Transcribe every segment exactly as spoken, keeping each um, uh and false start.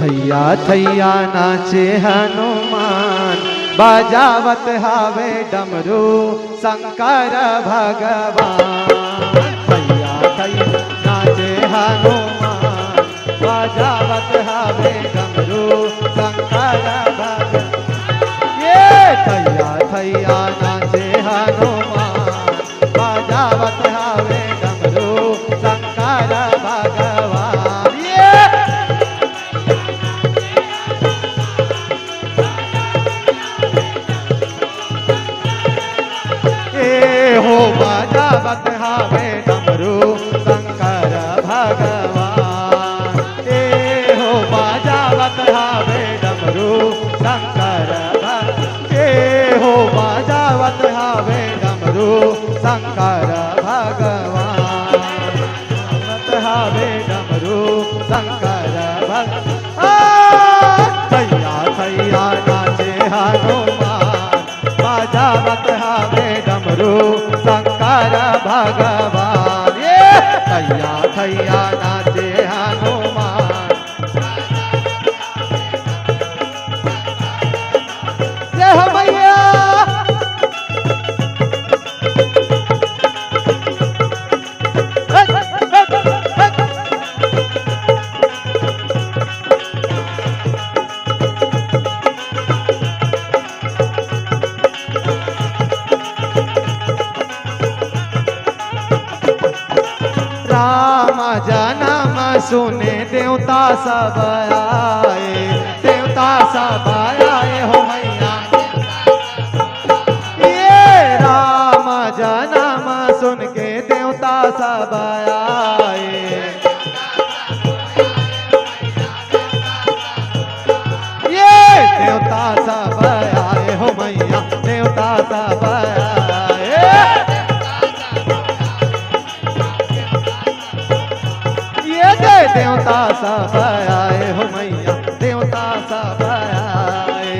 थैया थैया नाचे हनुमान, बजावत हावे डमरू शंकर भगवान। थैया थैया नाचे हनुमान, बजावत हावे डमरू शंकर भगवान। ये थैया थैया नाचे हनुमान, बजावत हावे डमरू शंकर भगवान। ये ए हो बजावत हावे डमरू शंकर भगवान। ए हो बजावत हावे डमरू शंकर भग-, ए हो बजावत हावे डमरू शंकर भगवान। बजावत हावे डमरू शंकर भग-, आ, थैया थैया नाचे हनुमान, बजावत हावे डमरू शंकर भगवान। ये थैया थैया नाचे हनुमान। जय हो मैया। राम जनम सुने देवता सब आए, देवता सब आए हो मैया। ये राम जनम सुन के देवता सब आए। ये देवता सब आए हो मैया, देवता सब आए। ये दे देवता सब आए हो मैया, देवता सब आए।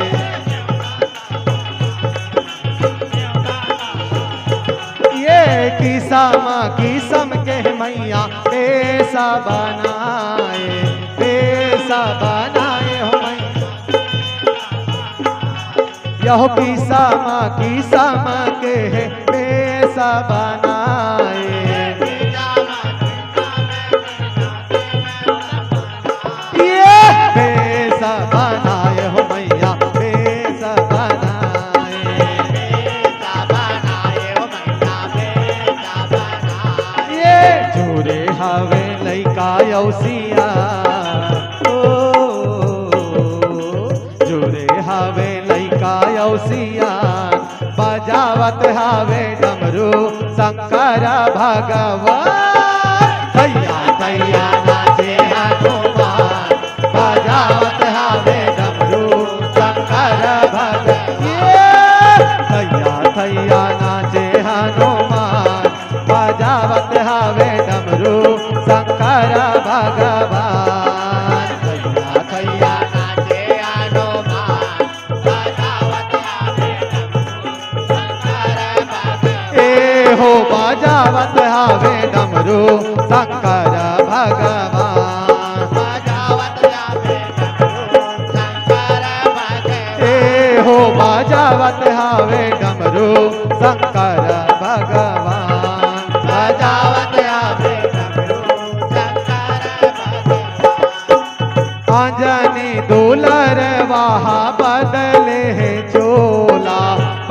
ये किसम किसम के मैया भेष बनाए, भेष बनाए हो मैया। यहो किसम किसम के भेष बनाए। ये भेष बनाए हो मैया, भेष बनाए। ये जुरे हवे लइका अउ सियान। ओ, जुरे हवे लइका अउ सियान, बजावत हवे डमरू शंकर भगवान। थैया थैया नाचे हनुमान, बजावत हवे डमरू शंकर भगवान। ये थैया थैया नाचे हनुमान, बजावत हवे डमरू शंकर भगवान। थैया थैया नाचे हनुमान, बजावत हवे डमरू शंकर भगवान। ए हो बजावत हवे डमरू शंकर भगवान। बजावत हवे डमरू शंकर भगवान। ए हो बजावत हवे डमरू शंकर भगवान। बजावत हवे डमरू शंकर भगवान। अंजनी दुलरवा बदले हे चोला,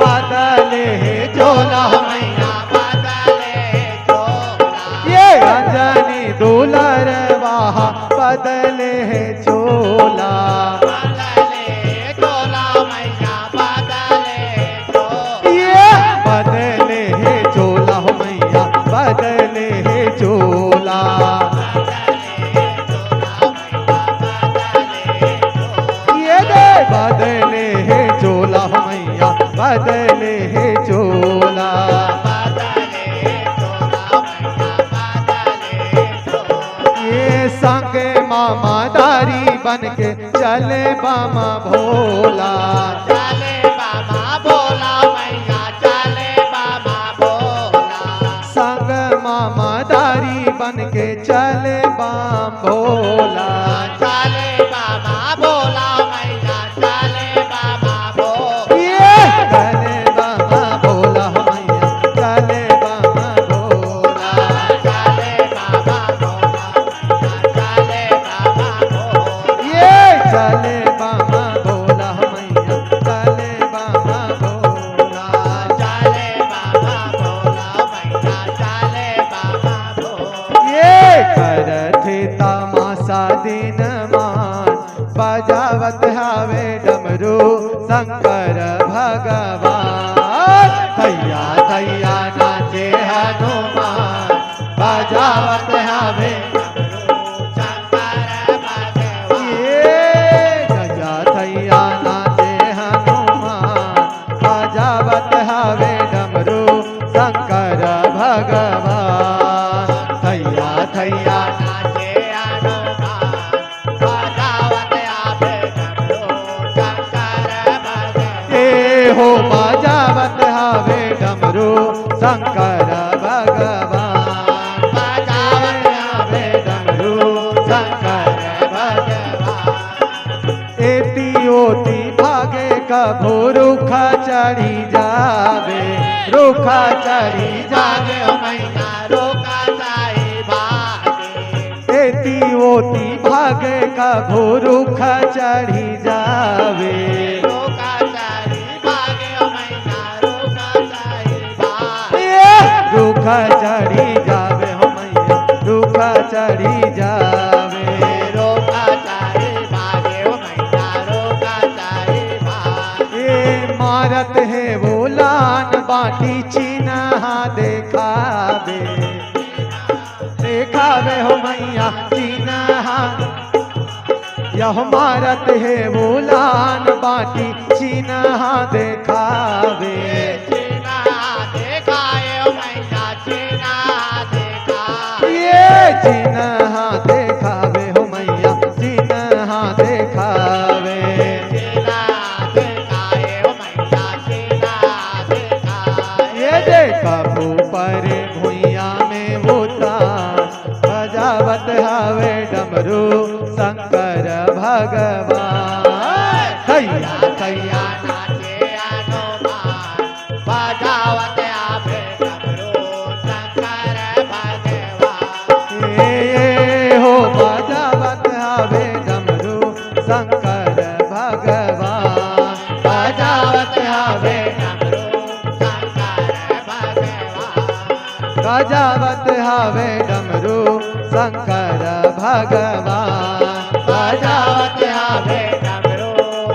बदले हे चोला मैया, बदले हे चोला। ये अंजनी दुलरवा बदले हे चोला। बदले हे चोला मैया, बदले हे चोला। ये बदले हे चोला हो मैया, बदले हे चोला। ये दे बदले हे चोला हो मैया, बदले हे चोला। ये संग मामा दारी बन के चले बामा भोला। चले बामा भोला मैया, चले बामा भोला। संग मामा दारी बन के चले बाम भोला। चले बामा थैया नाचे हनुमान, बजावत हवे डमरू शंकर भगवान। ये गजा थैया नाचे हनुमान, बजावत हवे डमरू शंकर भगवान। थैया थैया नाचे हनुमान, बजावत हवे डमरू शंकर भगवान। ए हो बजावत हवे डमरू शंकर भगवान। बजावत हवे डमरू शंकर भगवान। एती ओती भागे कभू रुख चढ़ी जावे, रुख चढ़ी जावे हो मैया, रुख चढ़ी भागे। एती ओती भागे कभू रुख चढ़ी जावे। रुख चढ़ी भागे हो मैया, रुख चढ़ी भागे। ए, रुख चढ़ी जावे हो मैया, रुख चढ़ी जावे। रुख चढ़ी भागे हो मैया, रुख चढ़ी भागे। ए, मारत हे उलान बाटी चिन्हा देखावे। देखावे हो मैया चिन्हा, यह मारत हे उलान बाटी चिन्हा देखावे। चिन्हा देखाए हो मैया, चिन्हा देखाए। ये चिन्हा देखावे हो मैया, चिन्हा देखावे। चिन्हा देखाए हो मैया, चिन्हा देखाए। ये देखा ऊपर भुइया में उतार, बजावत हवे डमरू शंकर भगवान। थैया थैया नाचे हनुमान, बजावत हवे डमरू शंकर भगवान। ए हो बजावत हवे डमरू शंकर भगवान। बजावत हवे डमरू शंकर भगवान। बजावत हवे डमरू शंकर भगवान। बजावत हवे डमरू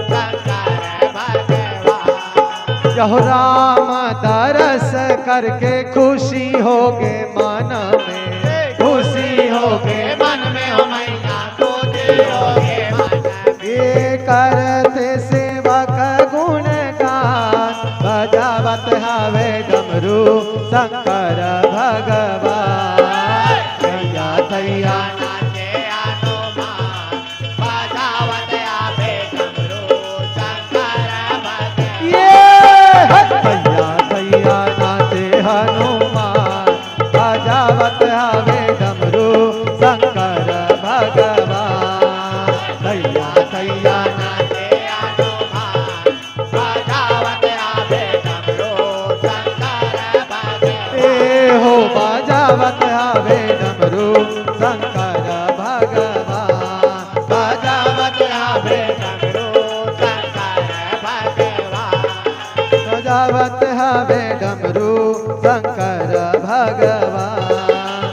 शंकर भगवान। जहो राम दरस करके खुशी होगे मन में, खुशी होगे मन में हो मैया, खुशी होगे मन में। ये करत सेवक गुणगान, बजावत हवे डमरू शंकर भगवान। थैया थैया नाचे हनुमान, बजावत हवे डमरू शंकर भगवान। ये हे थैया थैया नाचे हनुमान, बजावत हवे डमरू शंकर भगवान। थैया थैया नाचे हनुमान, बजावत हवे डमरू शंकर भगवान। ए हो बजावत हवे डमरू शंकर भगवान। बजावत हवे डमरू शंकर भगवान। बजावत हवे डमरू शंकर भगवान।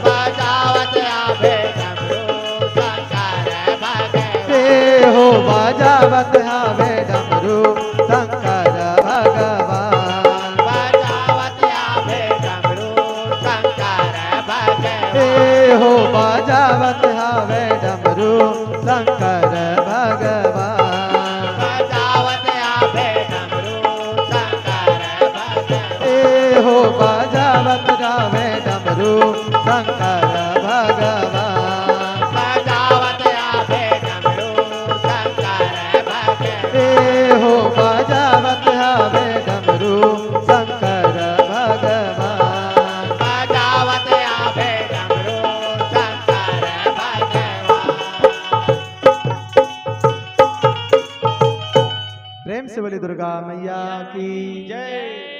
बजावत हवे डमरू शंकर भगवान। ए हो बजावत हवे डमरू शंकर भगवान। बजावत हवे डमरू शंकर भगवान। ए हो बजावत हवे डमरू शंकर भगवान। बजावत हवे डमरू शंकर भगवान। ए हो बजावत हवे डमरू शंकर भगवान। बजावत हवे डमरू शंकर भगवान। ए हो बजावत हवे डमरू शंकर भगवान। बजावत हवे डमरू शंकर भगवान। प्रेम से बोली दुर्गा मैया की जय।